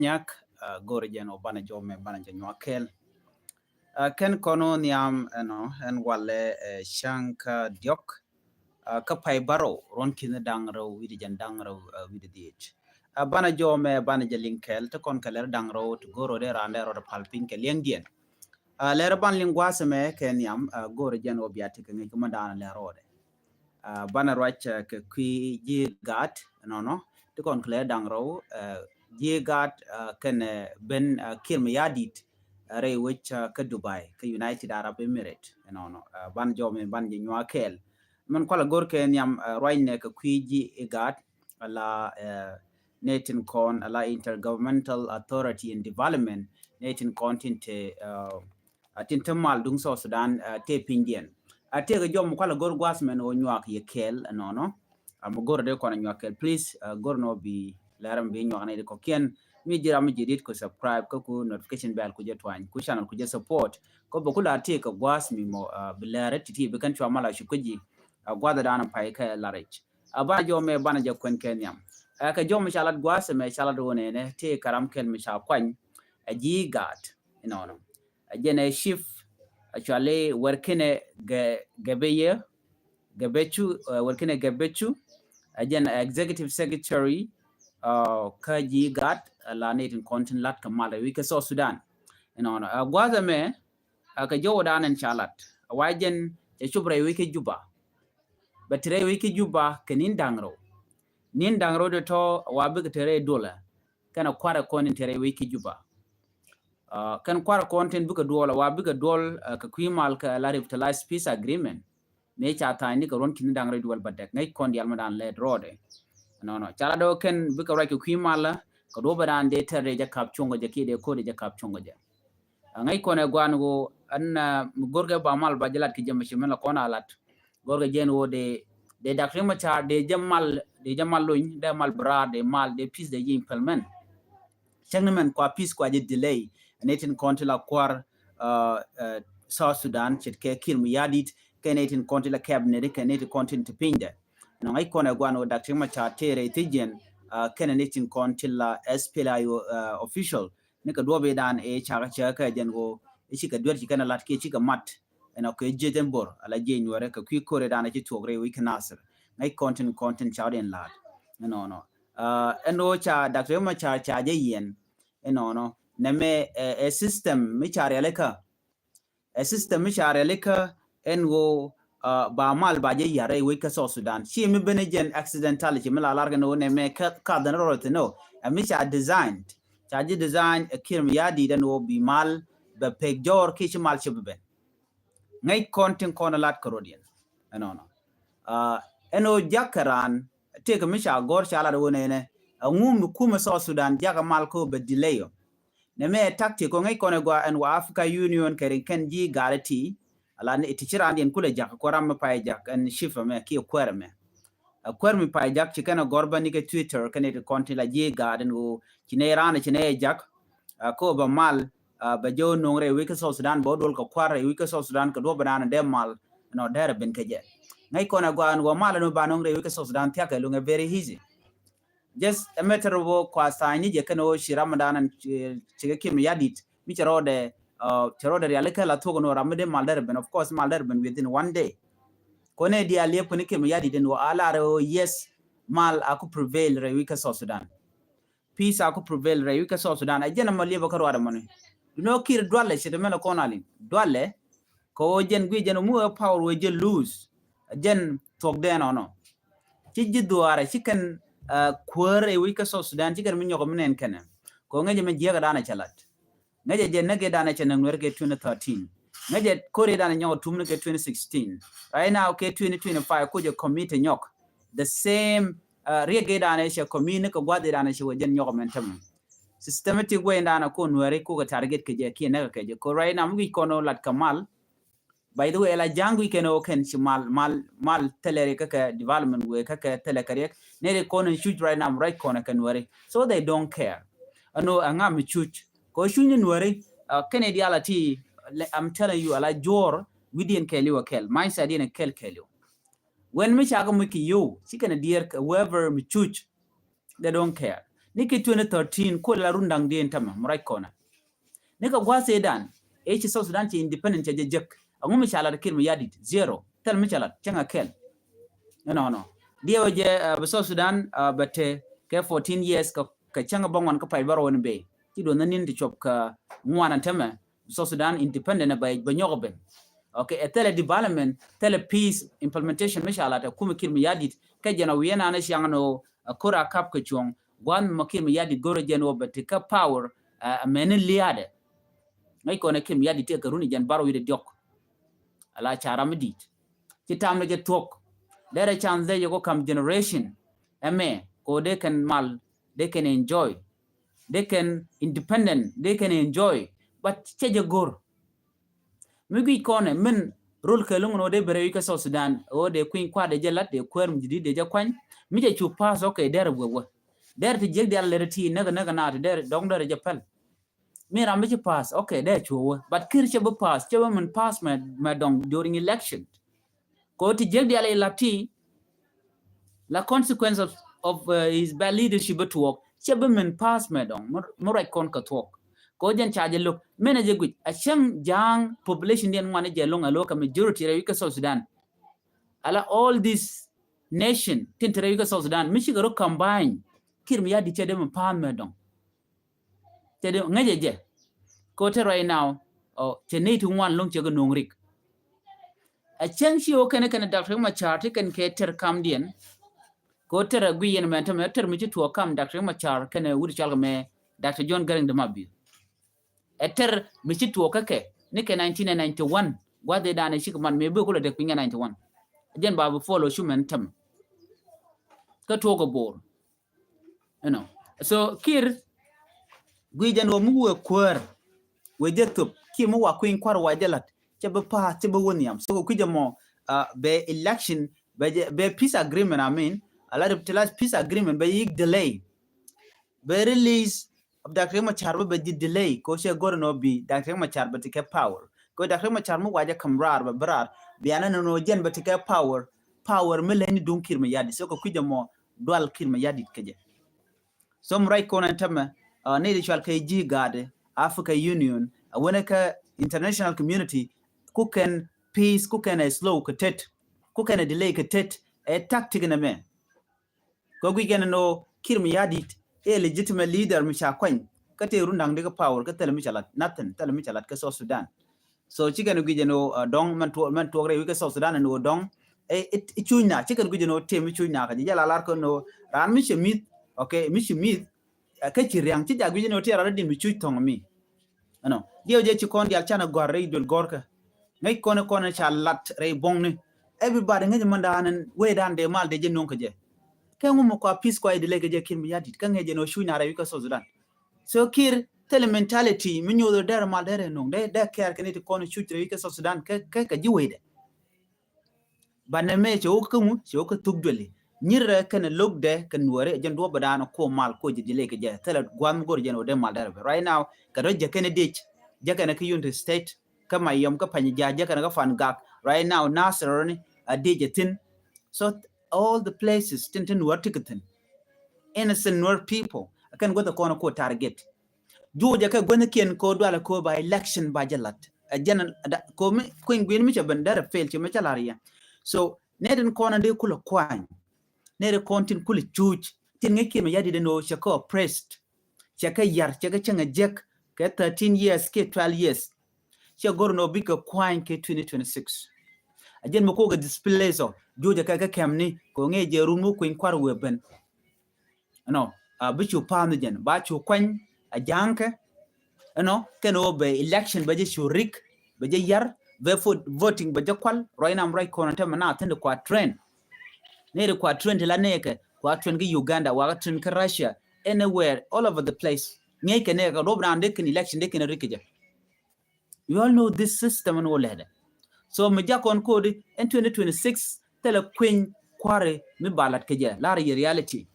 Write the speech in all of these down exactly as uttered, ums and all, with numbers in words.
Nyak, go̱r jɛn ɔ banɛ jɔmɛ banɛ jɛ nyuak kɛl. Kɛn kɔn ɔ nhiam ɛnɔ ɛn walɛ cäŋ kä diɔk kä pay bärɔw ruɔn ki̱n da̱ŋ rɛw wi̱dɛ jɛn da̱ŋ rɛw wi̱dɛ dhiec. Banɛ jɔmɛ banɛ jɛ liŋ kɛl ti kɔn kɛ lɛr da̱ŋ rɛw ti go̱r ɔ dee randɛ rɔ dɛ pal piny kɛ liɛŋdiɛn. Lɛr ban liŋ gua̱a̱th ɛmɛ kɛ nhiam go̱r jɛn ɔ bia ti kɛ ŋi̱c kä ma da̱a̱n lɛr rɔɔdɛ. Banɛ ruac kɛ kui̱ ji̱ gaat nɔnɔ ti kɔn kɛ lɛr da̱ŋ rɛw ji̱ gaat kɛnɛ ben Kiir Mayardit rɛy wec kä Dubai kä United Arab Emirates nɔnɔ. Ban jɔmɛ ban jɛ nyuak kɛl. Mɛn kualɛ go̱r kɛ nhiam ruacnɛ kɛ kui̱ ji̱ gaat ala nɛ tin kɔn ala Intergovernmental Authority in Development nɛ tin kɔn tin te a tin te mal duŋ South Sudan te pinydiɛn. A tëëkɛ jɔm kualɛ go̱r gua̱a̱th mɛn ɣöö nyuak yɛ kɛɛl ɛnɔnɔ. Am go̱r dee kɔn a nyuak kɛɛl, please go̱r nɔ bi lɛr mi bi nyuak nɛ di kɔkiɛn. Mi ji̱ ram mi ji̱ dit ku subscribe kä ku notification bell ku jɛ twany ku channel ku jɛ support. Kä bɛ ku la tëëkɛ gua̱a̱th mi mɔ bi lɛr ti ti bi kɛn cua mal a cuk kä ji̱. A gua̱a̱th dan pay kɛ la rɛc. A banɛ jɔmɛ banɛ jɛ kuɛn kɛ nhiam. Ɛ kɛ jɔm mi ca lat gua̱a̱th mɛ ca lat wä nɛnɛ tëëkɛ ram kɛl mi ca kuany. A ji̱ gaat inɔnɔ. A jɛn ɛ chief actually wɛr kinɛ gɛ gɛ bɛ yɛ gɛ bɛ cu wɛr kinɛ gɛ bɛ cu. A jɛn executive secretary kä ji̱ gaat la ni tin kɔn tin lat kɛ mal wi̱c kɛ South Sudan. Inɔnɔ a gua̱a̱th ɛmɛ a kɛ jɔw dan in ca lat a wa jɛn cɛ cup rɛy wi̱c kɛ Juba. Bɛ ti rɛy wi̱c kɛ Juba kɛ nin da̱ŋ rɛw. Nin da̱ŋ rɛw de tɔ a wa bikɛ ti rɛy duɔlɛ kɛn a kuarɛ kɔn in ti rɛy wi̱c kɛ Juba. Kɛn kuarɛ kɔn tin bikɛ duɔl a wa bikɛ duɔl kɛ kui̱ mal kɛ la revitalized peace agreement. Mëë ca tha̱a̱ny ni kɛ ruɔ̱n ki̱n da̱ŋ rɛy duɔl bädɛk ŋäc kɔn diaal mi da̱a̱n lɛɛt rɔɔdɛ. Nɔnɔ ca la dɔ̱ kɛn bikɛ ruac kɛ kui̱ mal kɛ duɔpɛ da̱a̱n dee tɛr dee jɛ kap cuŋ kɛ jɛ kiɛ dee ko̱r dee jɛ kap cuŋ kɛ jɛ. Ŋäc kɔn ɛ gua̱a̱n ɣöö ɛn mi go̱rkɛ ba mal ba jɛ lat kɛ jɛ mɛ ci mɛn la kɔn a lat. Go̱rkɛ jɛn ɣöö dee dee Doctor Riek Machar dee jɛ mal dee jɛ mal lony dee mal bi raar dee mal dee peace dee jɛ implement. Cäŋ ni mɛn kua peace kua jɛ delay. Ni tin kɔn ti la kuar South Sudan ce̱tkɛ Kiir Mayardit kɛ ni tin kɔn ti la cabinet kɛ ni tin kɔn ti ti pinydɛ. Nɔ ŋäc kɔn ɛ gua̱a̱n ɣöö Doctor Riek Machar tëë rɛy thiec jɛn kɛnɛ ni tin kɔn ti la S P L A I O official. Ni kɛ duɔ̱ɔ̱p i̱ dan ëë cakɛ cɛ kɛ jɛn ɣöö i̱ cikɛ duer ci kɛn a lat kiɛ cikɛ mat. Ɛn ɔ kɛ jiec ɛn bor ala jiec nuɔrɛ kɛ kui̱ ko̱r i̱ dan ɛ ci thuɔk rɛy wi̱c kɛ Nasir. Ŋäc kɔn tin kɔn tin ca wä din la̱a̱t. Ɛnɔnɔ ɛn ɣöö ca Doctor Riek Machar ca jɛ yiɛn. Ɛnɔnɔ nɛmɛ ɛ system mi ca rialikä. Ɛ system mi ca rialikä ɛn ɣöö ba mal ba jɛ yar rɛy wec kä South Sudan ci mi ben jɛn accidentality mi la lar kɛn ɣöö nɛmɛ kath ɛn rɔrɔ thin ɣöö ɛ mi ca designed. Ca jɛ design ɛ Kiir Mayardit ɛn ɣöö bi mal bɛ pek jɔɔr kiɛ ci mal ci bi ben. Ŋäc kɔn tin kɔn lat kɛ rɔdiɛn. Ɛnɔnɔ ɛn ɣöö jakä raan tëëkɛ mi ca gɔ̱r ca lat ɣöö nɛnɛ ɛŋu mi kumɛ South Sudan jakä mal kä bɛ delay ɔ. Nɛmɛ ɛ tactic kɔ ŋäc kɔn ɛ gɔaa ɛn wa Africa Union kɛ rin kɛn ji̱ gaari ti. Ala ni ti ci raan diɛn kulɛ jak kɔ ram mi pay jak ɛn chief ɛmɛ kiɛ kuɛr ɛmɛ. Ɛ kuɛr mi pay jak ci kɛn ɛ gɔr bä ni kɛ Twitter kɛn ɛ ti kɔn ti la ji̱ gaari ni ɣöö ci nɛ raan ci nɛ ɛ jak. Ɛ kɔ bɛ mal bɛ jɛ wä no̱o̱ŋ rɛy wi̱c kä South Sudan bɛ wä duɔl kɛ kuar rɛy wi̱c kä South Sudan kɛ duɔ̱p bɛ naan dee mal. Nɔ dɛr ɛ ben kɛ jɛ ŋäc kɔn ɛ gɔaa ɛn ɣöö mal ɛn wä ba no̱o̱ŋ rɛy wi̱c kä South Sudan thia̱k ɛ luŋ ɛ very easy. Just a matter of kua tha̱a̱ny ni jɛ kɛn ɣöö ci Ramadan ɛn ci kɛ Kiir Mayardit mi cɛ rɔɔdɛ cɛ rɔɔdɛ rialikä la thuɔk ɛn ɣöö ram mi dee mal dɛr ben, of course mal dɛr ben within one day. Kɔn ɛ diaal liɛp kɛn Kiir Mayardit ɛn ɣöö a lar ɣöö yes mal a ku prevail rɛy wi̱c kä South Sudan. Peace a ku prevail rɛy wi̱c kä South Sudan. A jɛn ɛmɔ liɛpä kä ruaadɛ mɔni. Dunɔ Kiir dualɛ ce̱t ɛmɛn ɛ kɔn a liŋ dualɛ. Kɛ ɣöö jɛn guic jɛn ɛ mu ɛ power wee jɛ lose. A jɛn thuɔk dɛn ɔnɔ. Ci ji̱ dhuaarɛ ci kɛn kuäär ɛ wi̱c kä South Sudan ci kɛn mi nyɔk mi nɛn kɛnɛ. Kɛ ɣöö ŋäcɛ mi jiäkɛ danɛ cɛ lat. Ŋäcɛ jɛ näk i̱ danɛ cɛ näk Nuɛr kɛ twenty thirteen. Ŋäcɛ ko̱r i̱ danɛ nyɔk tum ni kɛ twenty sixteen. Right now kɛ twenty twenty-five kucɛ commit nyɔk. The same riɛk i̱ danɛ cɛ commit ni kɛ gua̱th i̱ danɛ cɛ wä jɛn nyɔk mɛn tämɛ. Systematic way in danɛ ko Nuɛri ko kɛ target kɛ jɛ kiɛ näk kɛ jɛ ko right now mi wi̱c kɔn lat kɛ mal. By the way, la ja̱a̱ŋ guic kɛn ɣöö kɛn ci mal mal mal thilɛ ri kä kɛ development wee kä kɛ thilɛ kɛ riɛk. Nɛ ri kɔn in cuc right now right kɔn kɛ Nuɛri. So they don't care. Ɛn ɣöö ɛŋa mi cuc kɛ ɣöö cuc ni Nuɛri. Kɛn i̱ diaal a ti, I'm telling you, ala juɔ̱ɔ̱r wi̱diɛn kɛɛliw ɛ kɛl mindset diɛn ɛ kɛl kɛɛliw. When mi ca kɛ muc kɛ yio̱w ci kɛn a diɛɛr kɛ whoever mi cuc. They don't care. Ni ki twenty thirteen, kuɔl la run da̱ŋ diɛn tämɛ, mɛ ruac kɔnɛ. Ni kɛ gua̱a̱th ëëdan, ëë ci South Sudan ci independent cɛ jɛ jek. Aŋu mi ca lat Kiir Mayardit? Zero. Thil mi ca lat, cäŋ a kɛl. Nɔnɔ. Diɛwɛ jɛ, uh, bi South Sudan, uh, bɛ te kɛ fourteen years kɛ, kɛ cäŋ a bä ŋuan kä pay bä rɔw ni bey. Ci duɔth ni nin ti cuɔp kɛ ŋuan a tämɛ, South Sudan independent bɛ, bɛ nyɔk ben. Okay, ɛ thilɛ development, thilɛ peace implementation mi ca lat ɛ kumɛ Kiir Mayardit, kɛ jɛn a wiɛ naan ɛ ciaŋ ni ɣöö a kor a kap kɛ cuɔ̱ŋ, gua̱n mɔ Kiir Mayardit go̱rɛ jɛn ɣöö bɛ ti kä power, a mɛni liaadɛ. Ŋäc kɔn ɛ Kiir Mayardit ti kɛ run ɛ jɛn bar wi̱dɛ diɔk. Ala ca ram mi di̱i̱t. Ci tam ni jɛ thuɔ̱k. Derɛ chance dee jɛ ko kam generation. Ɛmɛ, ko they can mal, they can enjoy. They can independent, they can enjoy. But cɛ jɛ go̱r. Mi guic kɔnɛ min rol kɛ luŋ ni wä dee bɛ rɛy wi̱c kä South Sudan, wä dee kui̱ny kua̱r dee jɛ lat, dee kuäär mi ji̱ di̱t dee jɛ kuany. Mi jɛ cu pass, okay, derɛ wä wä. Derɛ ti jiäk dial lɛrɛ ti näk näk naat derɛ dɔŋ derɛ jɛ päl. Mi ram mi ci pass, okay, derɛ cu wä. But Kiir cɛ bi pass, cɛ bi min pass mɛ, mɛ dɔŋ during election. Ko ti jiäk dial ilat ti, la consequence of, of, uh, his bad leadership bä tuɔɔk, cɛ bi min pass mɛ dɔŋ, mi ruac kɔn kɛ tuɔɔk. Ko jɛn ca jɛ lo̱k, min a jɛ guic, a cäŋ ja̱a̱ŋ population diɛn ŋuan jɛ lo̱ŋ a lo̱k a majority rɛy wi̱c kä South Sudan. Ala all this nation, tin te rɛy wi̱c kä South Sudan, mi cikɛ rɔ combine, Kiir Mayardit cɛ dee mi pass mɛ dɔŋ. Cɛ di ŋäcɛ jɛ. Ko te right now, ɔ, cɛ ney ti ŋuan loŋ cɛ kɛ no̱o̱ŋ rik. A cäŋ ci wä kɛnɛ kɛnɛ Doctor Machar ti kɛn kɛ ter kamdiɛn. Ko ter a gui yɛn mɛ tämɛ ter mi ci tuɔɔk kam Doctor Machar kɛnɛ wut cɔal kɛ mɛ Doctor John Garang de Mabior. Ɛ ter mi ci tuɔɔk kä kɛ ni kɛ nineteen ninety-one. Gua̱th idan ɛ cik man mɛ bi kulɛ dek piny kɛ ninety-one. Jɛn ba bi follow cu mɛn tämɛ. Kä tuɔɔk kɛ Bor. You know. So Kiir guic jɛn wä mi wee kuäär, wee jɛ thop, Kiir mi wa kui̱ny kua̱r wa jɛ lat, cɛ bi pa̱a̱th, cɛ bi wä nhiam. So kui̱ jɛ mɔ, uh, bɛ election, bɛ jɛ, bɛ peace agreement, I mean, a lot of peace agreement, bɛ yik delay. Bɛ release of Doctor Machar bɛ, bɛ ji̱ delay, ko cɛ go̱r nɔ bi Doctor Machar bɛ ti kɛ power. Ko Doctor Machar mi wa jɛ kam raar bɛ bi raar, bi anɛ nɔ nɔ jɛn bɛ ti kɛ power, power mi lɛ ni duŋ Kiir Mayardit. So kɛ kui̱ jɛ mɔ dual Kiir Mayardit kɛ jɛ. So mi ruac kɔn ɛn tämɛ, uh, ni di cual kɛ ji̱ gaatdɛ, Africa Union, a wänɛ kä international community, ku kɛn peace, ku kɛn ɛ slow kɛ tet, ku kɛn ɛ delay kɛ tet, ɛ tactic nɛ mɛ. Kɛ guic kɛn ni wä Kiir Mayardit ɛ legitimate leader mi ca kuany kä tëë run da̱ŋ di kä power kä thilɛ mi ca lat, nothing, thilɛ mi ca lat kä South Sudan. So ci kɛn guic ni wä, uh, dɔŋ mɛn tuɔk, mɛn tuɔk rɛy wi̱c kä South Sudan ni wä dɔŋ. Ɛ, ɛ, ɛ cuc na, ci kɛn guic ni wä tëë mi cuc na kä ji̱ jɛ la lar kä ni wä raan mi ci mi̱th, okay, mi ci mi̱th, ɛ, kä ci riaŋ, ci ja guic ni wä tëë raan di mi cuc thɔŋ mi. Ɛnɔ, diɛw jɛ ci kɔn dial canɛ gɔ̱a̱r rɛy duel gɔ̱rkä. Ŋäc kɔn kɔn ca lat rɛy buɔ̱ŋni. Everybody ŋäc mɛn daanɛ wee daan dee mal dee jɛ no̱o̱ŋ kɛ jɛ. Kɛ ŋu mi kua peace kua idilɛ kɛ jɛ Kiir Mayardit. Kä ŋäc jɛ nɔ cuc na rɛy wi̱c kä South Sudan. So Kiir thilɛ mentality mi nyoth dɛr mal dɛr ɛ no̱o̱ŋ. Dee, dee kɛɛr kɛ ni ti kɔn cuc rɛy wi̱c kä South Sudan. Kɛ, kɛ, kɛ ji̱ wee dɛ. Banɛ mɛ cɛ wä kä ŋu, cɛ wä kä thuk dueli. Nyirɛ kɛnɛ lo̱kdɛ kɛ nuɔri, jɛn duɔpɛ daanɔ kuɔ mal kuɔ jɛ jɛ lek kɛ jɛ. Thilɛ gua̱n mi go̱r jɛn wä dee mal dɛrɛ bɛ. Right now, kɛ rɔ jɛ kɛnɛ diec, jɛ kɛnɛ kä Unity State, kä Mayom, kä Panyijiac, jɛ kɛnɛ kä Fangak. Right now, Nasir rɔ ni a diec jɛ thi̱n. So all the places tin tin nuɔr ti kɛ thi̱n. Innocent nuɔr people. Kɛn guäth kɔn kuɔ target. Juucɛ kɛ guäthnikiɛn ko dualɛ ko ba election ba jɛ lat. Ɛ jɛn ko mi kui̱ny gui̱n mi cɛ ben derɛ fail ci mi cɛ lar yɛ. So nɛ tin kɔn andi kulɛ kuany. Nɛ tin kɔn tin kulɛ cuuc. Tin ŋäc Kiir Mayardit ɛn ɣöö cɛ kɛ oppressed. Cɛ kɛ yar, cɛ kɛ cäŋ ɛ jek kɛ thirteen years kiɛ twelve years. Cɛ go̱r nɔ bikɛ kuany kɛ twenty twenty-six. A jɛn mi kokɛ displace ɔ juucɛ kɛ kɛ kɛmni ko ŋäc jɛ run mi kui̱ny kua̱r wee ben. Ɛnɔ, a bi cu pa̱a̱n jɛn ba cu kuany a ja̱a̱ŋkɛ. Ɛnɔ kɛn ɣöö bɛ election bɛ jɛ cu rik, bɛ jɛ yar, bɛ voting bɛ jɛ kual. Ruac nam ruac kɔn tɛmɛ na thi̱n di kua train. Ni di kua train ti la nɛɛkɛ, kua train kä Uganda, wakä train kä Russia, anywhere, all over the place. Ŋi̱eckɛ nɛɛkɛ ruɔp raan dee kɛn election dee kɛn rik kɛ jɛ. You all know this system in Olede. So mi jakɔn kodi in twenty twenty-six thilɛ kui̱ny kuari mi balat kɛ jɛ lar yɛ reality.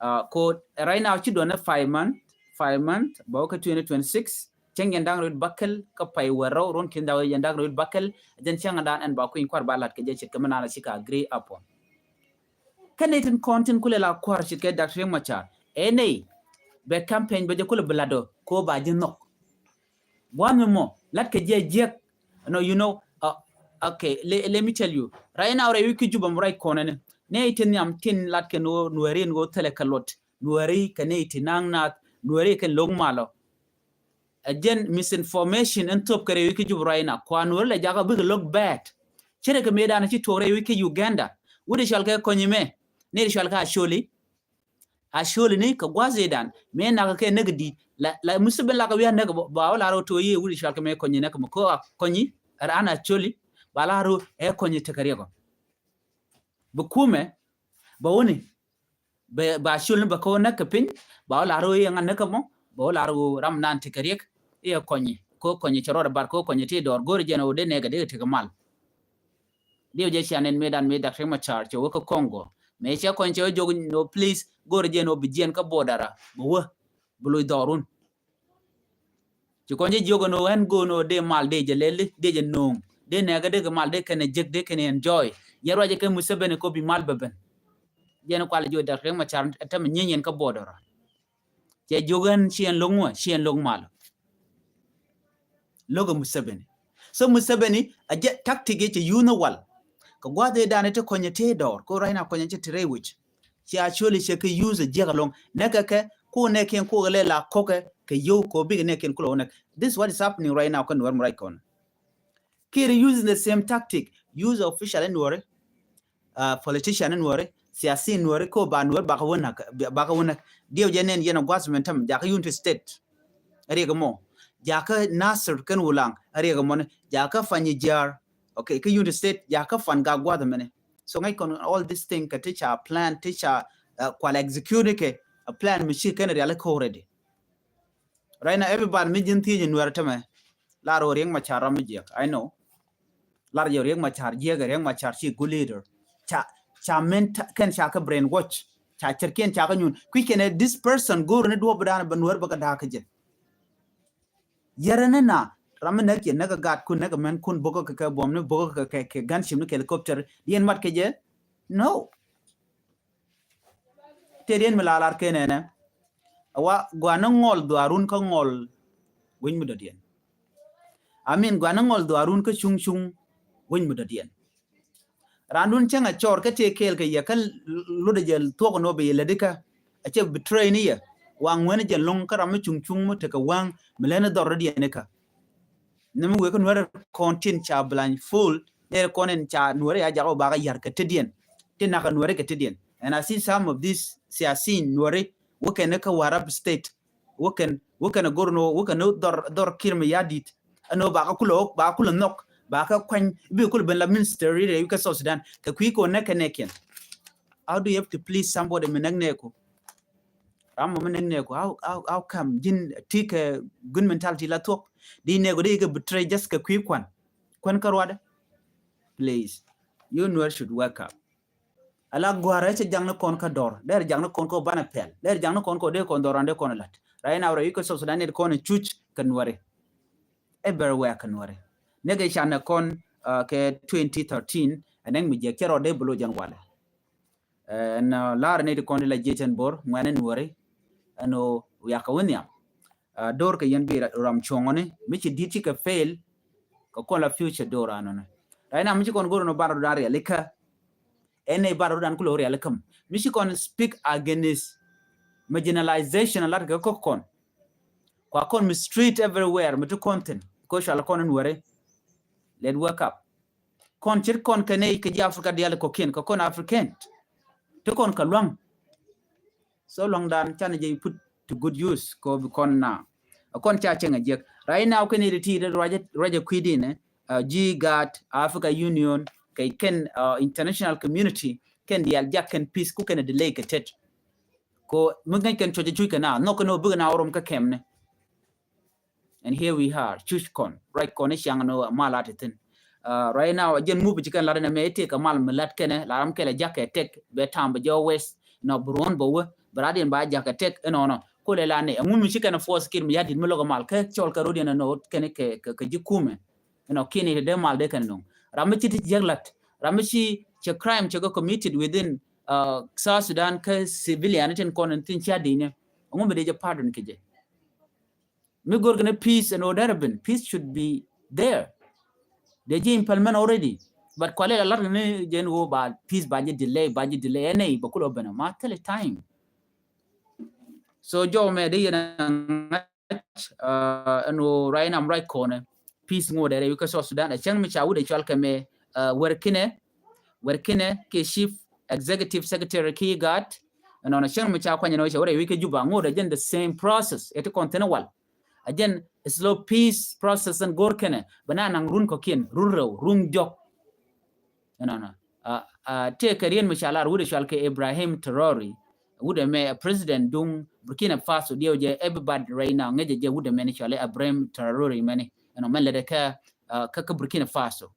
Uh, ko right now ci duɔne five month, five month bä kɛ twenty twenty-six. Cɛŋ jɛn daŋ rit bakel kä pay wɛr rɔw ruɔn kin daw jɛn daŋ rit bakel. Jɛn cɛŋ dan ɛn ba kui̱ny kuar balat kɛ jɛ cit kɛ mi nana ci ka agree upon. Kɛn ni tin kɔn tin kulɛ la kuar cit kɛ Doctor Riek Machar. Ɛ nɛy bɛ campaign bɛ jɛ kulɛ bi lat ɔ ko ba ji̱ nhɔk. Gua̱a̱th mi mɔ lat kɛ jiɛ jiɛk. No, you know, uh, okay, let, let me tell you. Right now, rɛy wi̱c ki Juba mi right kɔnɛ ni. Nɛy ti nhiam tin lat kɛ ni wä Nuɛri ni wä thilɛ kɛ luɔt. Nuɛri kɛ nɛy ti naŋ naath. Nuɛri kɛ lo̱k malɔ. Ɛ jɛn misinformation in thop kɛ rɛy wi̱c ki Juba right now. Kua Nuɛri lɛ jakä bikɛ lo̱k bad. Cɛ rɛ kɛ mëëdan ci tuɔk rɛy wi̱c ki Uganda. Wut i̱ cɔal kɛ kɔnyi mɛ. Nɛy ti cɔal kɛ Acholi. Acholi ni kɛ gua̱th i̱dan mëë nak kɛ näk di̱t la, la Museveni la kɛ wi̱i̱ a näk ba wä la rɔ to̱ yiëë wut i̱ cɔal kɛ mëë kɔnyi näk mɛ ko a kɔnyi. Ɛ raan Acholi ba la rɔ ɛ kɔnyi tekɛ riɛkɔ. Bi kumɛ ba wuni ba Acholi ni ba kɛ wä näk kɛ piny ba wä la rɔ yiëë ŋa näk mɔ ba wä la rɔ ram nan tekɛ riɛk. I̱ ɛ kɔnyi ko kɔnyi cɛ rɔɔdɛ bar ko kɔnyi ti dɔɔr go̱o̱ri jɛn ɛ wä dee nɛɛkɛ dee tekɛ mal. Diw jɛ cia nɛn mëëdan mëë Dak Riek Machar cɛ wä kä Congo. Mëë cɛ kɔny cɛ wä jok no please go̱o̱rɛ jɛ no bi jiɛn kä border a bi wä bi loc dhɔrun. Ci kɔny cɛ jiök no ɛn go̱o̱r no dee mal dee jɛ lɛli dee jɛ no̱o̱ŋ dee nɛɛkä dee kɛ mal dee kɛn ɛ jek dee kɛn ɛ enjoy. Yɛn ruacɛ kɛ Museveni ko bi mal bɛ ben. Jɛn kual jiök Dak Riek Machar ɛ tämɛ nyieny yɛn kä border a. Cɛ jiök ɛn ci ɛn lo̱k ŋuɔ ci ɛn lo̱k mal. Lo̱k ɛ Museveni. So Museveni a jɛ tactic yɛ cɛ yuth ni wal. Kɛ gua̱th ëë dan ɛ ti kɔnyɛ tëë dɔɔr ko right now kɔnyɛ cɛ ti rɛy wi̱c. Cɛ Acholi cɛ kɛ yuth ɛ jiɛk alɔŋ nɛkɛ kɛ ko nɛkiɛn ko kɛ lɛ la kɔkɛ kɛ yio̱w ko bikɛ nɛkiɛn kulɛ wä nɛk. This is what is happening right now kä Nuɛr mi right kɔn. Kiir using the same tactic. Use official in Nuɛri, uh, politician in Nuɛri, siasi in Nuɛri ko ba Nuɛri bakɛ wä näk bakɛ wä näk. Diɛw jɛ nɛn yɛn a gua̱th mɛn täm jakä Unity State. Riɛk mɔ jakä Nasir kɛn Wulaŋ. Riɛk mɔ ni jakä Panyijiar. Okay, kä Unity State jakä Pangak gua̱th mɛn ni. So ŋäc kɔn all this thing kɛ ti ca plan ti ca, uh, kual execute kɛ a plan mi ci kɛn riali kɛ already. Right now everybody mi ji̱n thiec in Nuɛr tämɛ. Lar wä Riek Machar ram mi jiɛk. I know. Lar jɛ Riek Machar jiɛk, Riek Machar ci good leader. Ca, ca men kɛn ca kä brainwash. Ca cɛr kiɛn ca kä nyun. Kui̱ kɛn ɛ this person go̱o̱r ni duɔp dan bɛ Nuɛr bä kä da̱a̱k kä jɛ. Yɛrɛ ni na ram mi näk yɛ näk ɛ gat kun näk ɛ mɛn kun bä kä kɛ buɔm ni bä kä kɛ kɛ gunship ni kɛ helicopter. Diɛn mat kɛ jɛ. No. Tëë diɛn mi la lar kenɛ nɛ. A wa gua̱n ni ŋɔl dhuaarun kä ŋɔl weny mi dɔ̱diɛn. I mean gua̱n ni ŋɔl dhuaarun kä cuŋ cuŋ weny mi dɔ̱diɛn. Raandun cäŋ a cɔɔr kä tëë kɛɛl kɛ yɛ kä lotdɛ jɛ thuɔk ni wä bɛ yɛ lätdi kä. A cɛ betray ni yɛ. Wa ŋuɛn jɛ loŋ kä ram mi cuŋ cuŋ mi tekɛ wa̱a̱ŋ mi lɛn dhɔr dɔ̱diɛn ni kä. Ni mi wek kä Nuɛri kɔn tin ca blindfold, nɛri kɔn in ca Nuɛri a jakä wä bakä yar kɛ tetdiɛn. Tin nakä Nuɛri kɛ tetdiɛn. And I see some of these siasin Nuɛri wä kɛn kä Warrap State. Wä kɛn wä kɛn a gor no wä kɛn dhɔr dhɔr Kiir Mayardit. Ɛn wä bakä kulɛ wä bakä kulɛ nhɔk bakä kuany bi kulɛ ben la minister ri rɛ kä South Sudan kɛ kui̱ kɔ nɛ kɛ nɛ kiɛn. How do you have to please somebody mi näk nɛ ko? Ram mɔ mi näk nɛ ko how how how come ji̱n ti kɛ good mentality la thuɔk di nɛ ko di kɛ betray just kɛ kui̱ kuan kuan kä ruadɛ. Please, you Nuer should wake up. Ala gua̱a̱rä cɛ jaŋni kɔn kä dɔr der jaŋni kɔn kä banɛ pɛl der jaŋni kɔn kä dee kɔn dɔr an dee kɔn lat. Right now rɛ yikɛ South Sudan nit kɔn cuc kɛ Nuɛri. Everywhere kɛ Nuɛri. Nɛkɛ canɛ kɔn kɛ twenty thirteen ɛnɛŋ mi jiɛk cɛ rɔ dee bɛ lo̱c jɛn walɛ. Ɛn lar ni ti kɔn ti la jiecɛn bor ŋuɛni Nuɛri. Ɛn o wiakɛ wi̱n nhiam. Dor kɛ yɛn bi ram cuɔ̱ŋɔni mi ci di̱t ci kɛ fail. Kɛ kɔn la future dor anɔni. Right now mi ci kɔn go̱r ɛn o bar rɔ dan rialikä. Ɛn ɛ bar rɔ dan kulɛ rialikä mi ci kɔn speak against marginalization a lat kɛ kɔk kɔn. Kua kɔn mistreat everywhere mi ti kɔn thin. Kɔ cual kɔn in Nuɛri. Let wake up. Kɔn cir kɔn kɛ nɛy kɛ ji̱ Africa diaal kɔkiɛn kɛ kɔn African. Ti kɔn kɛ luaŋ. So luaŋdan canɛ jɛ put to good use kɔ bi kɔn na. Kɔn ca cɛŋ a jiɛk. Right now kɛ nɛy ti ti ruacɛ kui̱dinɛ ji̱ gaat Africa Union kɛ kɛn international community kɛn diaal jak kɛn peace ku kɛn a delay kɛ tet. Kɔ mi ŋäc kɛn cuɔc a cuc kɛ na nhɔk kɛn ɔ bikɛ na ɔrom kä kɛmni. And here we are cuc kɔn ruac kɔn i̱ ciaŋ ni mal a ti thi̱n. Right now jɛn mup ci kɛn lat ni mɛ i̱ tëë kɛ mal mi lat kɛnɛ la ram kɛlɛ ja̱k kɛ tɛk bɛ tam bɛ jɛ wes. Nɔ bi ruɔ̱n bɛ wä bɛ rat yɛn ba ja̱k kɛ tɛk inɔnɔ. Kulɛ la ni ɛŋu mi ci kɛn force Kiir Mayardit mi lo̱k ɛ mal kɛ cɔl kɛ rot yɛn ɛnɔ kɛn kɛ ji̱ kumɛ. Inɔ kiɛn i̱ ti dee mal dee kɛn no̱ŋ ram mi ci ti jiäk lat ram mi ci cɛ crime cɛ kɛ committed within uh, South Sudan kä civilian tin kɔn tin cia di̱i̱ni. Ŋu mi dee jɛ pardon kɛ jɛ. Mi go̱r kɛn peace and order bin, peace should be there. Dee jɛ implement already. But kualɛ la lat ni jɛn wo ba peace ba jɛ delay, ba jɛ delay. Ɛnɛ ba kulɔ bɛn ma thilɛ time. So jɔw mɛ dee yɛn a ŋa̱c, uh, ɛn wo right now right kɔnɛ. Peace ŋot dee rɛy wi̱i̱ kä South Sudan. A cäŋ mi ca wut ɛ cual kɛ mɛ, uh, Wɛr Kinɛ, Wɛr Kinɛ kɛ chief executive secretary kɛ IGAD. Ɛnɔnɔ cäŋ mi ca kuany ɛn wä ca wä rɛy wi̱i̱ kä Juba ŋot ɛ jɛn the same process. Ɛ ti kɔn thin wal. A jɛn slow peace process ɛn go̱r kɛnɛ bɛ na naŋ run kɔkiɛn, run rɛw, run diɔk. Ɛnɔnɔ. Uh, uh, tëëkɛ rien mi ca lar wut ɛ cual kɛ Ibrahim Traoré. Wut ɛmɛ a president duŋ Burkina Faso diɛw jɛ everybody right now ŋäcɛ jɛ wut ɛmɛni cual Ibrahim Traoré mɛni. Ɛnɔ mɛn lɛ dɛ kä, uh, kä, kä Burkina Faso.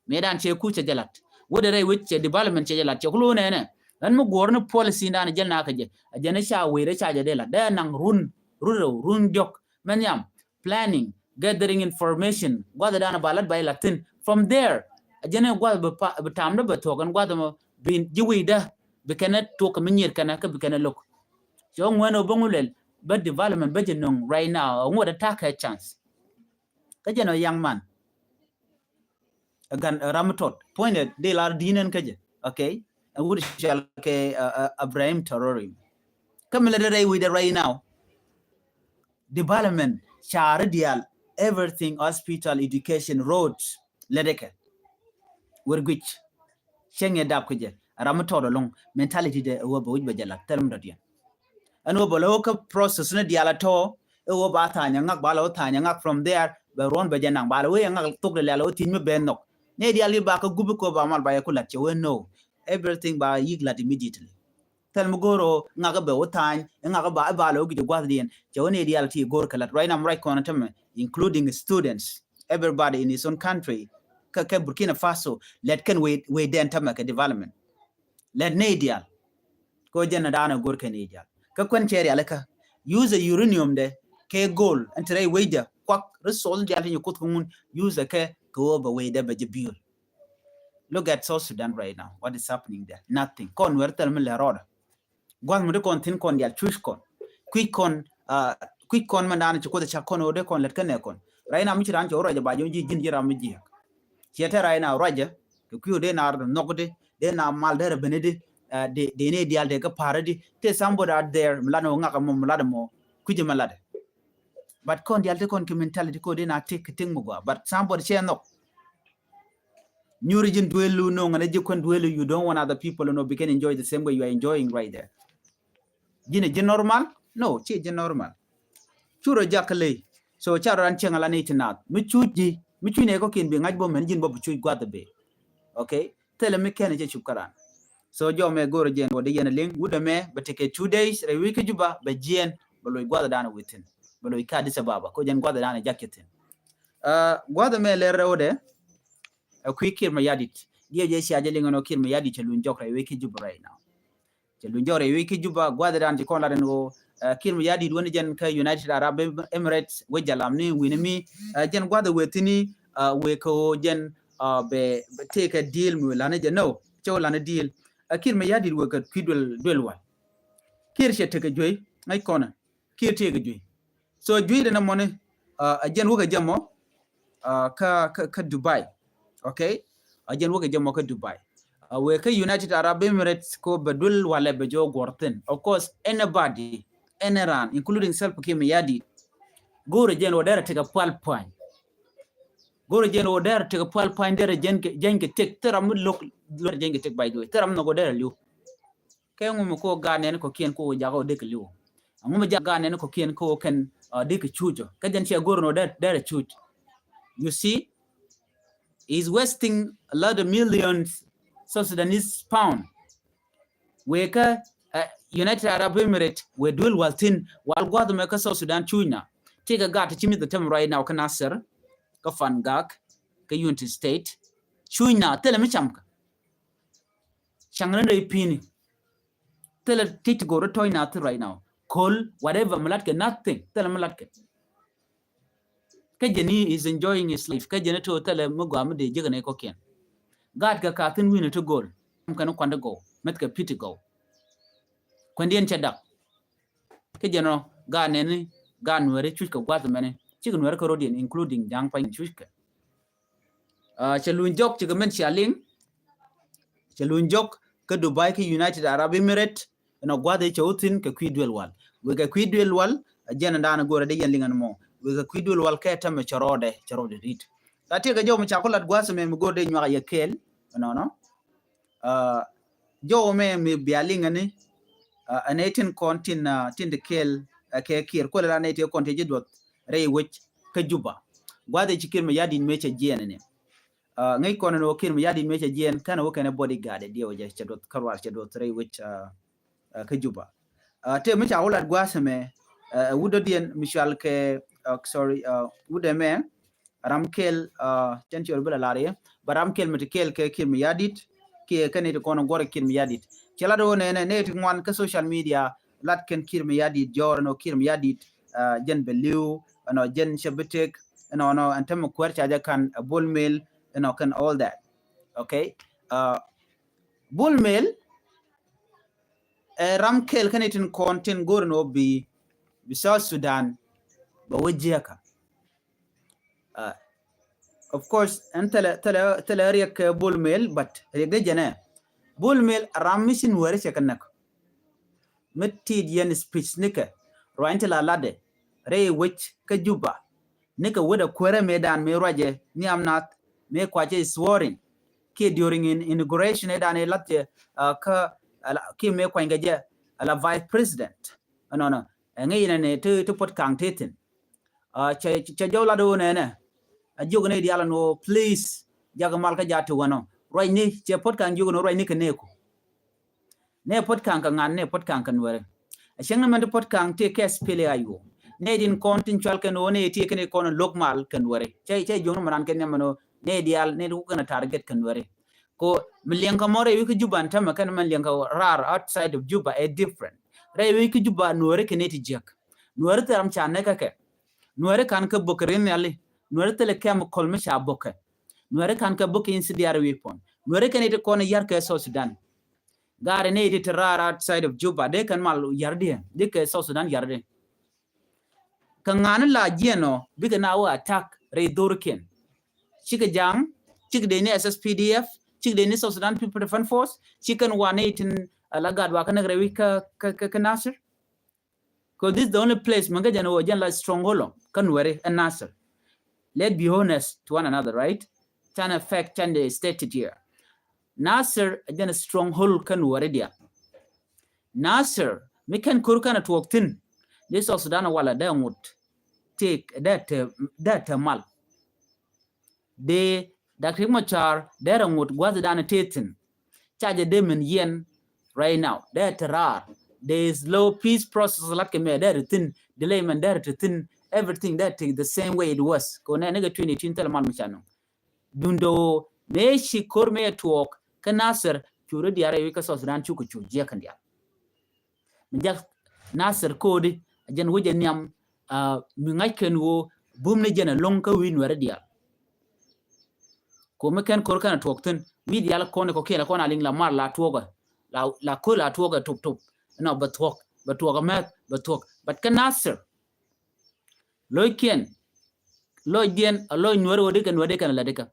Mëë dan cɛ ku cɛ jɛ lat. Wut ɛ rɛy wec cɛ development cɛ jɛ lat cɛ kulu nɛnɛ. Ɛn mi guɔr ni policy dan jɛ na kä jɛ. A jɛ ni ca wee rɛ ca jɛ dee lat. Dee naŋ run, run rɛw, run diɔk. Mɛn yam planning, gathering information, gua̱th dan ba lat ba ilat thin. From there, a jɛn gua̱th bi pa, bi tam dä bɛ thuɔk ɛn gua̱th mɔ bi ji̱ wi̱i̱ dä bi kɛn ɛ tuɔk kɛ mi nyier kɛn ɛ kä bi kɛn ɛ lo̱k. Cɛ ŋuɛn ɔ bä ŋu lɛl bä development bä jɛ no̱ŋ right now ɔ ŋuɔt ɛ ta̱k kɛ chance. Kä jɛn ɔ young man. Ɛ gan ɛ ram mi tɔt puɔ̱nydɛ di lar di̱i̱n ɛn kä jɛ. Okay. Ɛ wut cɔal kɛ, uh, uh, Ibrahim Traoré. Kä mi lɛ dee rɛy wi̱i̱dɛ right now. Development, ca̱ri diaal, everything, hospital, education, roads, lɛ dee kɛ. Wër guic. Cäŋ yɛ dap kä jɛ. Ram mi tɔt ɛlɔ̱ŋ, mentality dɛ ɛ wä bɛ wi̱c bɛ jɛ lat thil mi dɔ̱diɛn. Ɛn wä bɛ lɛ wä kä process ni diaal a tɔ̱. Ɛ wä ba tha̱a̱ny a ŋak ba lɛ wä tha̱a̱ny a ŋak from there bɛ ruɔ̱n bɛ jɛ naŋ ba lɛ wä yɛ ŋak thok dɛ lɛ lɛ wä thi̱ny mi ben nhɔk. Ni diaal i̱ ba kä gup i̱ kɔ ba mal ba yɛ ku lat cɛ wä no. Everything ba yik lat immediately. Thil mi go̱o̱r ɔ ŋak i̱ bɛ wä tha̱a̱ny i̱ ŋak i̱ ba i̱ ba lɛ wä gi̱c ɛ gua̱th diɛn cɛ wä ni diaal ti go̱o̱r kɛ lat right now right kɔn tämɛ including students. Everybody in his own country. Kä, kä Burkina Faso lɛt kɛn wee, wee dɛn tämɛ kɛ development. Lɛt nɛy diaal. Ko jɛn daanɛ go̱r kɛn i̱ jal kä kuɛn cɛ rialikä. Use uranium dɛ kɛ gold ɛn ti rɛy wecdä kuak resource diaal ti nyɛ kuth kä ŋun. Use kɛ kɛ wä bɛ wecdä bɛ jɛ build. Look at South Sudan right now. What is happening there? Nothing. Kɔn Nuɛr thil mi lɛ rɔɔdä. Gua̱th mi ti kɔn thi̱n kɔn diaal cuc kɔn. Kui̱c kɔn, uh, kui̱c kɔn mɛn daanɛ ci kuoth ca kɔn ɣöö dee kɔn lät kä nɛ kɔn. Right now mi ci raan cɛ wä ruac ɛ ba jɔ̱ŋ ji̱ ji̱n ji̱ ram mi jiääk. Ciɛ te right now ruacä kɛ kui̱ dee na nhɔk di dee na mal dee rɛ beni di, uh, dee, dee ni diaal dee kä pa̱a̱ri di. Te somebody out there mi lat ni wä ŋak mɔ mi lat mɔ kui̱c mi lat. But kɔn diaal te kɔn kɛ mentality ko dee na tik kɛ tik mi gua but somebody cɛ nhɔk. Nyuri ji̱n duelu no ŋa ni ji̱ kuɛn duelu you don't want other people to know we can enjoy the same way you are enjoying right there. Ji̱n ji̱ normal? No, ci ji̱ normal. Curɛ jak ley. So ca rɔ ran cieŋ ala ni ti naath mi cuc ji̱ mi cuc ni kɔ kin bi ŋa̱c bom mɛn ji̱n bɔ bi cuc guath bi. Okay. Thilɛ mi kɛn jɛ cup kä ran. So jɔ mɛ go̱r jɛn wä di yɛn liŋ wut ɛmɛ bɛ tekɛ two days rɛ wi̱i̱ kä Juba bɛ jiɛn bɛ loc guath dan within bɛ loc kä Addis Ababa ko jɛn guath dan jak cɛ thin. Uh, guath ɛmɛ lɛr rɛ wä dɛ. Ɛ kui̱ Kiir Mayardit diɛ jɛ cia jɛ liŋ ɛn ɔ Kiir Mayardit cɛ luny jɔk rɛ wi̱i̱ kä Juba right now. Cɛ luny jɔk rɛy wec kä Juba gua̱dhɛ dan ci kɔn lat ɛn ɣöö, uh, Kiir Mayardit wän jɛn kä United Arab Emirates wec jɛ lam ni wi̱ni mi, uh, jɛn gua̱dhɛ wee thi̱ni, uh, wee kä ɣöö jɛn, uh, bɛ, bɛ tekɛ deal mi wee lani jɛ no cɛ wee lani deal. Uh, Kiir Mayardit wee kä kui̱ duel, duel wal. Kiir cɛ tekɛ juey ŋäc kɔnɛ. Kiir tekɛ juey. So juey dɛn ɛmɔni, uh, a jɛn wä kɛ jɛ mɔ, uh, kä, kä, kä Dubai. Okay. A jɛn wä kɛ jɛ mɔ kä Dubai. Uh, wee kä United Arab Emirates ko bɛ duel walɛ bɛ jɛ wä guɔr thin. Of course anybody, any ran including Salva Kiir Mayardit. Go̱o̱rɛ jɛn wä dɛrɛ tekɛ pual puany. Go̱o̱rɛ jɛn wä dɛrɛ tekɛ pual puany dɛrɛ jɛn kɛ, jɛn kɛ tek. Thil ram mi lo̱k, lo̱k jɛn kɛ tek by the way. Thil ram nhɔk wä dɛrɛ li̱w. Kɛ ŋu mi ko gaat nɛn kɔkiɛn ko jakä wä dee kɛ li̱w. Ŋu mi jakä gaat nɛn kɔkiɛn ko kɛn, uh, dee kɛ cuc ɔ. Kä jɛn ciɛ go̱r nɔ dee, dee cuc. You see, is wasting a lot of millions South Sudanese pound. Wee kä, uh, United Arab Emirates wee duel wal thin wal gua̱th mɛ kä South Sudan cuc na. Ti kɛ gaat ti ci mi the tem right now kä Nasser, kä Fangak, kä Unity State. Cuc na thilɛ mi cam kä. Caŋ ni rɛy pi̱i̱ni. Thilɛ ti ti go̱r tɔ̱ɔ̱c na thi right now. Ko̱l, whatever, mi lat kɛ nothing. Thilɛ mi lat kɛ. Kä jɛn ni is enjoying his life. Kä jɛn ni to thilɛ mi gɔaa mi dee jek ni kɔkiɛn. Gaat kɛ ka thin wi̱ni ti go̱l. Kɛn kuan ti gɔw. mɛth kɛ piti gɔw. Kuɛndiɛn cɛ dak. Kä jɛn ɔ gaat nɛni gaat Nuɛri cuc kɛ gua̱th mɛni cikɛ Nuɛri kä rɔ̱diɛn, including Ja̱a̱ŋ pany cuc kɛ. Cɛ luny jɔk cikɛ mɛn cia liŋ. Cɛ luny jɔk kä Dubai kä United Arab Emirates. Ɛnɔ gua̱th i̱ cɛ wä thi̱n kɛ kui̱ duel wal. Wek kɛ kui̱ duel wal, a jɛn ɛn da̱a̱n go̱rɛ dee yɛn liŋ ɛn mɔ. Wek kɛ kui̱ duel wal kɛ tɛmɛ cɛ rɔɔdɛ, cɛ rɔɔdɛ ri̱t. La tiɛkɛ jɔw mi ca ku lat gua̱th mɛ mi go̱rɛ dee nyuak a yɛ kɛɛl ɛnɔnɔ. Jɔw mɛ mi bia liŋ ɛni ɛn ɛ tin kɔn tin, tin ti kɛɛl kɛ Kiir kuɛlɛ la nɛ ti kɔn ti ji̱ duɔth rɛy wec kä Juba. Gua̱th i̱ ci Kiir mi ya̱di̱t mëë cɛ jiɛɛn ɛni. Ŋäc kɔn ɛn wä Kiir mi ya̱di̱t mëë cɛ jiɛɛn kɛn wä kɛn ɛ bodyguard ɛ diɛw jɛ cɛ duɔth kä ruaar cɛ duɔth rɛy wec kä Juba. Tëë mi ca wä lat gua̱a̱th ɛmɛ ɛ wut dɔ̱diɛn mi cual kɛ, sorry, wut ɛmɛ ram kɛl, cɛn ciɔr bi la lar yɛ, ba ram kɛl mi ti kɛl kɛ Kiir mi ya̱di̱t kiɛ kɛn iti kɔn guɔr Kiir mi ya̱di̱t. Cɛ lat wä nɛnɛ nɛ ti ŋuan kä social media lat kɛn Kiir mi ya̱di̱t jɔɔr ɛnɔ Kiir mi ya̱di̱t jɛn bɛ li̱w ɛnɔ jɛn cɛ bi tek ɛnɔ ɛnɔ ɛn tämɛ kuɛɛr ca jɛ kan ɛ Bol Mel ɛnɔ kɛn all that. Okay. Bol Mel ɛ ram kɛl kɛn itin kɔn tin go̱r ni wä bi, bi South Sudan bɛ wä jiɛkä. Of course ɛn thilɛ, thilɛ, thilɛ riɛk kɛ Bol Mel, but riɛk dee jɛnɛ Bol Mel ram mi ci Nuɛri cɛ kɛ näk. Mi tit yɛn speech nikɛ ruany ti la latdɛ rɛy wec kä Juba. Nikɛ wet a kuerɛ mëë dan mëë ruacɛ nhiam nath mëë kuacɛ swearing kiɛ during in inauguration ɛ dan ɛ latdɛ kä kiɛ mëë kuanykɛ jɛ ala vice president. Ɛnɔnɔ ɛŋɛ inɛ ni ti, ti Puɔt Kaŋ ti thin. Cɛ, cɛ jɔw lat wä nɛnɛ a jiök ni dial ɛn wä please jak mal kä ja ti wänɔ ruacni cɛ Puɔt Kaŋ jiök ni ruacni kɛ neku. Nɛ Puɔt Kaŋ kɛ ŋa̱n, nɛ Puɔt Kaŋ kɛ Nuɛri. A cäŋ ni mɛn ti Puɔt Kaŋ ti kɛ SPLA-IO. Nɛ din kɔn tin cual kɛn ɣöö nɛ ti kɛn kɔn lo̱k mal kɛ Nuɛri. Cɛ, cɛ jiɔn mɛ ran kɛn ni mɛn ɣöö nɛ dial nɛ ti wä kɛn target kɛ Nuɛri. Ko mi liɛŋ kɛ mɔ rɛy wi̱i̱ kä Juba ɛn tämɛ kɛn mɛn liɛŋ kɛ raar outside of Juba ɛ different. Rɛy wi̱i̱ kä Juba Nuɛri kɛ nɛ ti jiäk. Nuɛri thil ram ca nɛ kɛ kɛ. Nuɛri kan kɛ bok kɛ rin nhiali. Nuɛri thil kɛm kɔl mi ca bok kɛ. Nuɛri kan kɛ bok kɛ incendiary weapon. Nuɛri kɛ nɛ ti kɔn yar kɛ South Sudan. Gaari ni ti ti raar outside of Juba dee kɛn mal yardiɛ dee kɛ South Sudan yardiɛ. Kɛ ŋa̱ni la jiɛn ɔ bikɛ na wä attack rɛy dhorikiɛn. Cikɛ Ja̱a̱ŋ, cikɛ dee ni SSPDF, cikɛ dee ni South Sudan People Defense Force, cikɛ ni wa ni tin ala gat wa kɛ näk rɛy wi̱c kä, kä, kä, kä Nasir. 'Cause this is the only place mɛn kä jɛn wä jɛn la stronghold ɔ kä Nuɛri ɛ Nasir. Let's be honest to one another, right? Canɛ fact, canɛ stated here. Nasir ɛ jɛn stronghold kä Nuɛri diaal. Nasir mi kɛn ko̱r kɛn a tuɔɔk thi̱n. Di South Sudan walɛ dee ŋut. Tëë dee te, dee te mal. Dee Doctor Riek Machar dee rɛ ŋut gua̱th dan tëë thi̱n. Ca jɛ dee min yɛn right now. Dee te raar. Dee slow peace process lat kɛ mɛ dee te thi̱n. Delay mɛn dee te thi̱n. Everything dee te the same way it was. Kɛ wä nɛ ni kɛ twenty eighteen thilɛ mal mi ca nɔŋ. Duundɛ ɣöö mëë ci ko̱r mëë tuɔɔk kä Nasir, curi diaal rɛy wi̱c kä South Sudan cukɛ cu jiɛk kɛn diaal. Mi jak Nasir ko̱di a jɛn wi̱c ɛ nhiam, mi ŋa̱c kɛn ɣöö bum ni jɛn ɛ lo̱ŋ kä wi̱i̱ Nuɛri diaal. Ko̱mi kɛn ko̱r kɛn ɛ tuɔɔk thi̱n wi̱i̱ diaal kɔn ɛ kɔkiɛn ɛ kɔn a liŋ la mar la tuɔɔkɛ, la, la ko̱r la tuɔɔkɛ tup tup. Ɛnɔ bɛ tuɔɔk, bɛ tuɔɔk ɛ mɛth bɛ tuɔɔk. But kä Nasir lo̱ckiɛn, lo̱cdiɛn, a lo̱c Nuɛri ɣöö dikɛ Nuɛri dikɛn a lɛ dikɛ.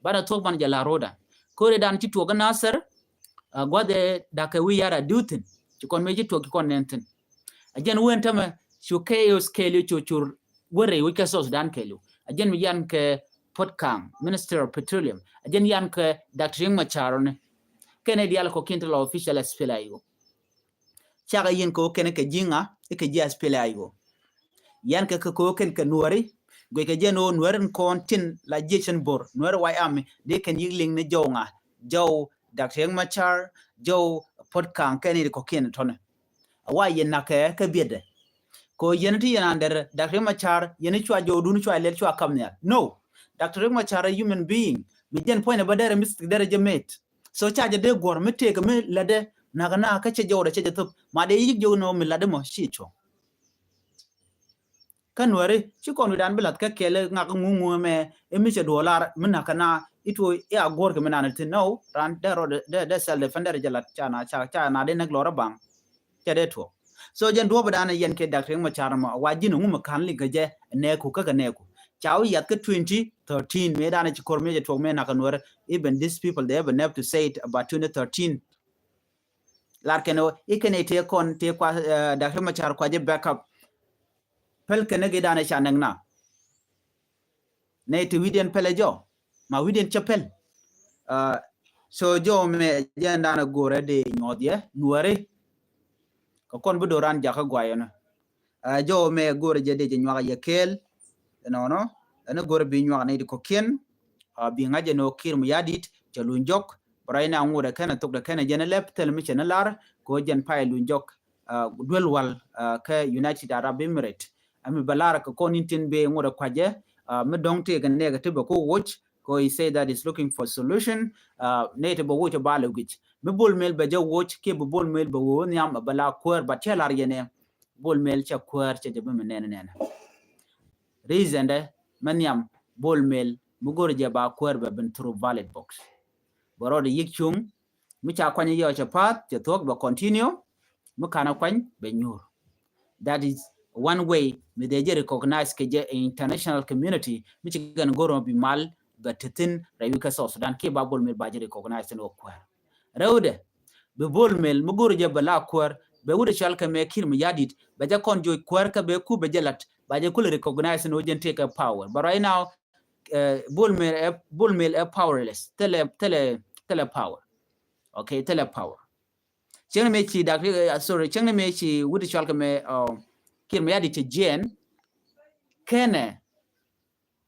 Banɛ thuɔ̱k banɛ jɛ la̱r ro̱dan. Ko̱ri dan ci tuɔk kä Nasir, a gua̱dhɛ da̱kɛ wi̱i̱ yar a di̱w thi̱n. Ci kɔn mëë ci tuɔk ci kɔn nɛn thi̱n. A jɛn wen tämɛ cu chaos kɛɛliw cu cur wä rɛy wi̱c kɛ South Sudan kɛɛliw. A jɛn mi yan kɛ Puɔt Kaŋ, Minister of Petroleum. A jɛn yan kɛ Doctor Riek Machar ni. Kɛnɛ diaal kɔkiɛn ti la official SPLA-IO. Cakɛ yɛn kɛ wä kɛn kɛ ji̱ ŋa, kɛ ji̱ SPLA-IO. Yɛn kɛ kɛ kɛ wä kɛn kɛ Nuɛri, guic kɛ jɛn wä Nuɛri in kɔn tin la jiɛc cɛn bo̱r, Nuɛri White Army, dee kɛn yi̱k liŋ ni jɔw ŋa, jɔw Doctor Riek Machar, jɔw Puɔt Kaŋ kɛn i̱ kɔkiɛn tɔnɛ. A wa yɛn nakɛ kɛ biɛtdɛ. Kɛ wä yɛn ti yɛn an dɛr Doctor Riek Machar, yɛn cua jɔwdun cua lɛl cua kam nhial. No, Doctor Riek Machar a human being, mi jɛn puɔ̱nydɛ bä dɛr mistik dɛr jɛ met. So ca jɛ dee guɔ̱r mi tëëk mi lätdɛ nakä na kä cɛ jɔwdɛ cɛ jɛ thop ma dee yi̱k jɔw nɔ mi lätdɛ mɔ ci cuɔ̱ŋ. Kä Nuɛri ci kɔn wi̱dan bi lath kä kɛl ŋak ŋuŋu mɛ ɛ mi cɛ duɔlar mi nakä na It wä i̱ a guɔ̱r kɛ mi nan tin nɔ ran dee rɔ dee self defender jɛ lat ca na ca ca na dee näk lɔrä baŋ. Ca dee tuɔk. So jɛn duɔ̱p dan yɛn kɛ Doctor Riek Machar mɔ wa ji̱n ŋu mi ka̱n liŋ kɛ jɛ nɛɛku kä kɛ nɛɛku. Ca wä yath kä twenty thirteen mëë dan ci ko̱r mëë jɛ tuɔk mëë nak kɛ Nuɛr. Even these people they have enough to say it about twenty thirteen. Lar kɛn i̱ kɛn i̱ tëë kɔn tëë kua Doctor Machar kua jɛ backup. Päl kɛn i̱ gi dan i̱ ca nɛk na. Nɛ ti wi̱diɛn pɛlɛ jɔ ma wi̱diɛn cɛ pɛl. So jɔ mɛ jɛn dan i̱ go̱rɛ di nyuɔth yɛ Nuɛri. Kɛ kɔn bi do̱ran jakä guayɔ ni. Jɔ mɛ go̱rɛ jɛ di jɛ nyuak yɛ kɛɛl. Nɔnɔ ɛn go̱rɛ bi nyuak ni di kɔkiɛn. Bi ŋa̱c jɛ ni wä Kiir Mayardit cɛ luny jɔk. Bɛ rɔy na ŋuɔdɛ kɛn a thok dɛ kɛn a jɛn a lɛp thil mi cɛ ni lar kɛ wä jɛn pay luny jɔk. Duel wal kɛ United Arab Emirates. Ami bɛ lar kɛ kɔn in tin bɛ ŋuɔdɛ kuacɛ mi dɔŋ tëë kɛ nɛɛkɛ ti bɛ ku woc. Ko he say that is looking for solution. Nɛ ti bɛ woc ba lɛ guic mi Bol Mel bɛ jɛ woc kiɛ bi Bol Mel bɛ woc nhiam bɛ la kuäär ba tiɛ lar yɛnɛ. Bol Mel cɛ kuäär cɛ jɛ bi mi nɛn nɛn. Reason dɛ mɛ nhiam Bol Mel mi go̱r jɛ ba kuäär bɛ bin through ballot box. Bɛ rɔɔd yik cuŋ mi ca kuany yɛ cɛ path cɛ thuɔk bɛ continue. Mi kan a kuany bɛ nyuur. That is one way mi dee jɛ recognize kɛ jɛ international community mi ci gɛn go̱r bi mal bɛ tethin rɛy wi̱i̱ kä South Sudan kiɛ ba Bol Mel ba jɛ recognize ni wä kuäär. Rɛwdɛ bi Bol Mel mi go̱r jɛ bɛ la kuäär bɛ wut cɔal kɛ mɛ Kiir Mayardit bɛ jɛ kɔn joc kuäär kä bɛ ku bɛ jɛ lat ba jɛ kulɛ recognize ni wä jɛn tëë kɛ power. But right now Bol Mel ɛ Bol Mel ɛ powerless. Thilɛ thilɛ thilɛ power. Okay, thilɛ power. Cieŋ ni mëë ci dak sorry cieŋ ni mëë ci wut cɔal kɛ mɛ Kiir Mayardit ci jiɛn kɛnɛ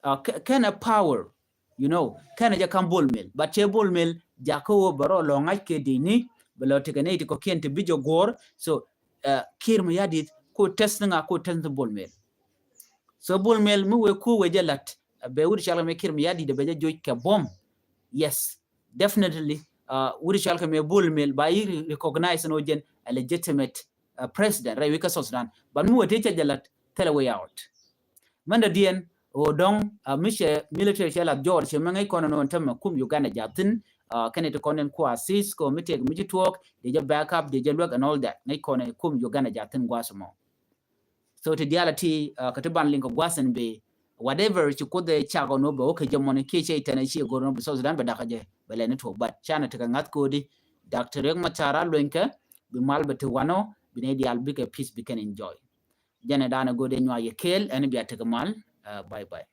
kɛnɛ power. You know kɛnɛ jɛ kam Bol Mel but cɛ Bol Mel jakä wä bɛ rɔ lɔ ŋa̱c kɛ dini bɛ lɔ tikɛ nɛy ti kɔkiɛn ti bi jɛ guɔ̱r. So Kiir Mayardit ko test ni ŋa ko test ni Bol Mel. So Bol Mel mi wee ku wee jɛ lat bɛ wut cɔal kɛ mɛ Kiir Mayardit bɛ jɛ joc kɛ bom. Yes, definitely. Wut cɔal kɛ mɛ Bol Mel ba yi recognize ni wä jɛn a legitimate president rɛy wi̱i̱ kä South Sudan. But mi wee ti cɛ jɛ lat thilɛ way out. Mɛn dɛ diɛn ɣöö dɔ̱ŋ mi cɛ military cɛ lath jɔɔr cɛ mɛ ŋäc kɔn ɛn ɣöö ɛn tämɛ kum Uganda jaathin. Kɛn iti kɔn ɛn ku assist kɛ ɣöö mi tëëk mi ci tuɔɔk dee jɛ backup dee jɛ luäk and all that ŋäc kɔn ɛn kum Uganda jaathin gua̱a̱th ɛmɔ. So ti diaal a ti kɛ ti ban liŋ kɛ gua̱a̱th ɛn bee whatever ci Kuoth ɛ cak ɣɔn ɣöö bɛ wä kɛ jɛ mɔni kiɛ cɛ itɛn ɛ ci ɛ go̱r ɣöö bi South Sudan bɛ dakä jɛ bɛ lɛni tuɔɔk but canɛ ti kɛ ŋa̱th ko̱di. Doctor Riek Machar a luenykɛ bi mal bɛ ti wanɔ bi nɛy diaal bikɛ peace bikɛn enjoy. Jɛn ɛ da̱a̱n ɛ go̱r dee nyuak yɛ kɛɛl ɛn bia tekɛ mal. Bye bye.